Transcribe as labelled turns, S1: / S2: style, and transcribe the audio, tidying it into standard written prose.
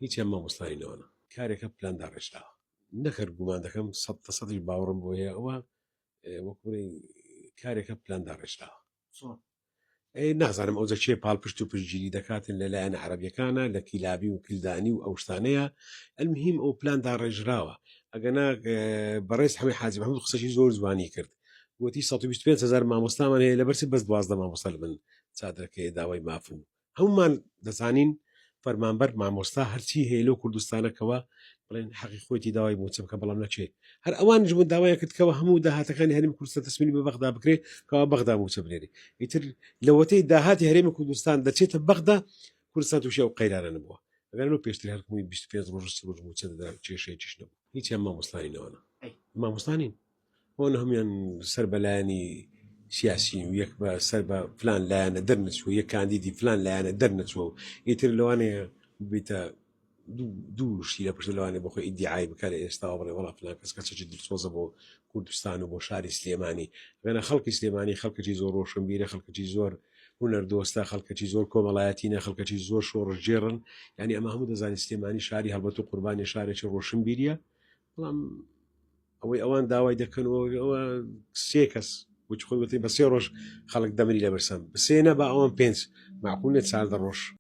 S1: هیچیان مامۆستانی نەوەنە کارێکە پلان داڕێژراوە نەکەر گومان دەکەم سە لە سەدیش باوەڕم بۆ هەیە ئەوە وەک بڵێی کارێکە پلان داڕێژراوە.
S2: چۆن؟
S1: ئەی نازانم ئەوجە کێ پاڵپشت و پشتگیری دەکاتن لە لایەنە عەرەبیەکانە لە کیلابی و کلدانی و ئەو شتانەیە المهم ئەو پلان داڕێژراوە ئەگەنا بەڕێز حەمەی حاجی محمود قسەشی زۆر جوانی کرد گوتی 125 هزار مامۆستامان هەیە لەبەرچی بەس دوازدە مامۆستا لە بن چادرەکەی داوای ماف و هەمومان دەزانین فەرمانبەر مامۆستا هەرچی هەیە لەو کوردستانەکەەوە بڵێن حەقی خۆیتی داوای موچە بکە بەڵام نەچێ هەر ئەوان ژبوون داوایان کرد کەەوە هەموو داهاتەکانی هەرێمی کوردستان تەسمیلی بە بەغدا بکرێ کەوا بەغدا موچە بنێری ئیتر لەوەتەی داهاتی هەرێمی کوردستان دەچێتە بەغدا کوردستان تووشی ئەو قەیرانە نەبووە ئەگەر لەو پێشتر هەرکمووی 25 ڕۆژ 30 ڕۆژ موچە دەدرا کێشەیەکیش نەبوو هیچیان مامۆستانی نەوەنە مامۆستانین ئەوان هەموویان سەر بە لایەنی سیاسی و یەک بە سەر بە فلان لایەنە دەرنەچووە یەک کاندیدی فلان لایەنە دەرنەچووە و ئیتر لەوانەیە ببیتە دوو شتی لە پشت لەوانەیە بۆ خۆی ئیدیعای بکە لە ئێستاوە بڵێ وەڵا فلان کەس کەسێکی دڵسۆزە بۆ کوردستان و بۆ شاری سلێمانی گەنە خەڵکی سلێمانی خەڵکێکی زۆر ڕۆشنبیرە خەڵکێکی زۆر هونەر دۆستە خەڵکێکی زۆر کۆمەڵایەتینە خەڵکێکی زۆر شۆڕشگێڕن یعنی ئەمە هەموو دەزانین سلێمانی شاری هەڵبەت و قوربانی شارێکی ڕۆشنبیریە بەڵام ئەوەی ئەوان داوای دەکەن ئەوە سێ کەس وچ خۆی وتی بە سێ ڕۆژ خەڵک دەمری لە برسان سێ نە بە ئەوان پێنج معقول چاردە ڕۆژ.